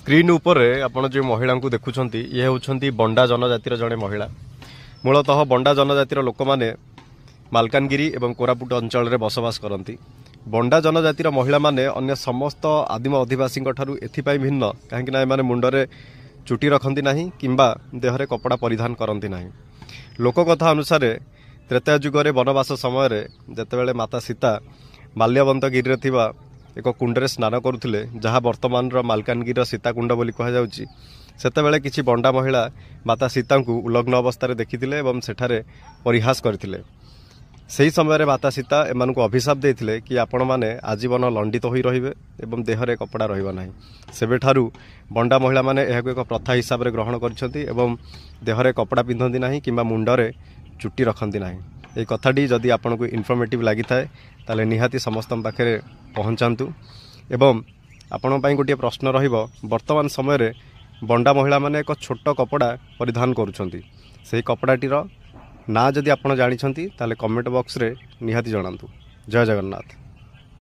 Screen ଉପରେ ଆପଣ ଯେଉଁ ମହିଳାଙ୍କୁ ଦେଖୁଛନ୍ତି, ଇଏ ହେଉଛନ୍ତି ବଣ୍ଡା ଜନଜାତିର ଜଣେ ମହିଳା। ମୂଳତଃ ବଣ୍ଡା ଜନଜାତିର ଲୋକମାନେ ମାଲକାନଗିରି ଏବଂ କୋରାପୁଟ ଅଞ୍ଚଳରେ ବସବାସ କରନ୍ତି। ବଣ୍ଡା ଜନଜାତିର ମହିଳାମାନେ ଅନ୍ୟ ସମସ୍ତ ଆଦିମ ଅଧିବାସୀଙ୍କ ଠାରୁ ଏଥିପାଇଁ ଭିନ୍ନ, କାହିଁକିନା ଏମାନେ ମୁଣ୍ଡରେ ଚୁଟି ରଖନ୍ତି ନାହିଁ କିମ୍ବା ଦେହରେ କପଡ଼ା ପରିଧାନ କରନ୍ତି ନାହିଁ। ଲୋକକଥା ଅନୁସାରେ ତ୍ରେତୟା ଯୁଗରେ ବନବାସ ସମୟରେ ଯେତେବେଳେ ମାତା ସୀତା ମାଲ୍ୟବନ୍ତ ଗିରିରେ ଥିବା ଏକ କୁଣ୍ଡରେ ସ୍ନାନ କରୁଥିଲେ, ଯାହା ବର୍ତ୍ତମାନର ମାଲକାନଗିରିର ସୀତାକୁଣ୍ଡ ବୋଲି କୁହାଯାଉଛି, ସେତେବେଳେ କିଛି ବଣ୍ଡା ମହିଳା ମାତା ସୀତାଙ୍କୁ ଉଲଗ୍ନ ଅବସ୍ଥାରେ ଦେଖିଥିଲେ ଏବଂ ସେଠାରେ ପରିହାସ କରିଥିଲେ। ସେହି ସମୟରେ ମାତା ସୀତା ଏମାନଙ୍କୁ ଅଭିଶାପ ଦେଇଥିଲେ କି ଆପଣମାନେ ଆଜୀବନ ଲଣ୍ଡିତ ହୋଇ ରହିବେ ଏବଂ ଦେହରେ କପଡ଼ା ରହିବ ନାହିଁ। ସେବେଠାରୁ ବଣ୍ଡା ମହିଳାମାନେ ଏହାକୁ ଏକ ପ୍ରଥା ହିସାବରେ ଗ୍ରହଣ କରିଛନ୍ତି ଏବଂ ଦେହରେ କପଡ଼ା ପିନ୍ଧନ୍ତି ନାହିଁ କିମ୍ବା ମୁଣ୍ଡରେ ଚୁଟି ରଖନ୍ତି ନାହିଁ। ଏହି କଥାଟି ଯଦି ଆପଣଙ୍କୁ ଇନଫର୍ମେଟିଭ୍ ଲାଗିଥାଏ, ତାହେଲେ ନିହାତି ସମସ୍ତଙ୍କ ପାଖରେ ପହଞ୍ଚାନ୍ତୁ। ଏବଂ ଆପଣଙ୍କ ପାଇଁ ଗୋଟିଏ ପ୍ରଶ୍ନ ରହିବ, ବର୍ତ୍ତମାନ ସମୟରେ ବଣ୍ଡା ମହିଳାମାନେ ଏକ ଛୋଟ କପଡ଼ା ପରିଧାନ କରୁଛନ୍ତି, ସେହି କପଡ଼ାଟିର ନାଁ ଯଦି ଆପଣ ଜାଣିଛନ୍ତି ତାହେଲେ କମେଣ୍ଟ ବକ୍ସରେ ନିହାତି ଜଣାନ୍ତୁ। ଜୟ ଜଗନ୍ନାଥ।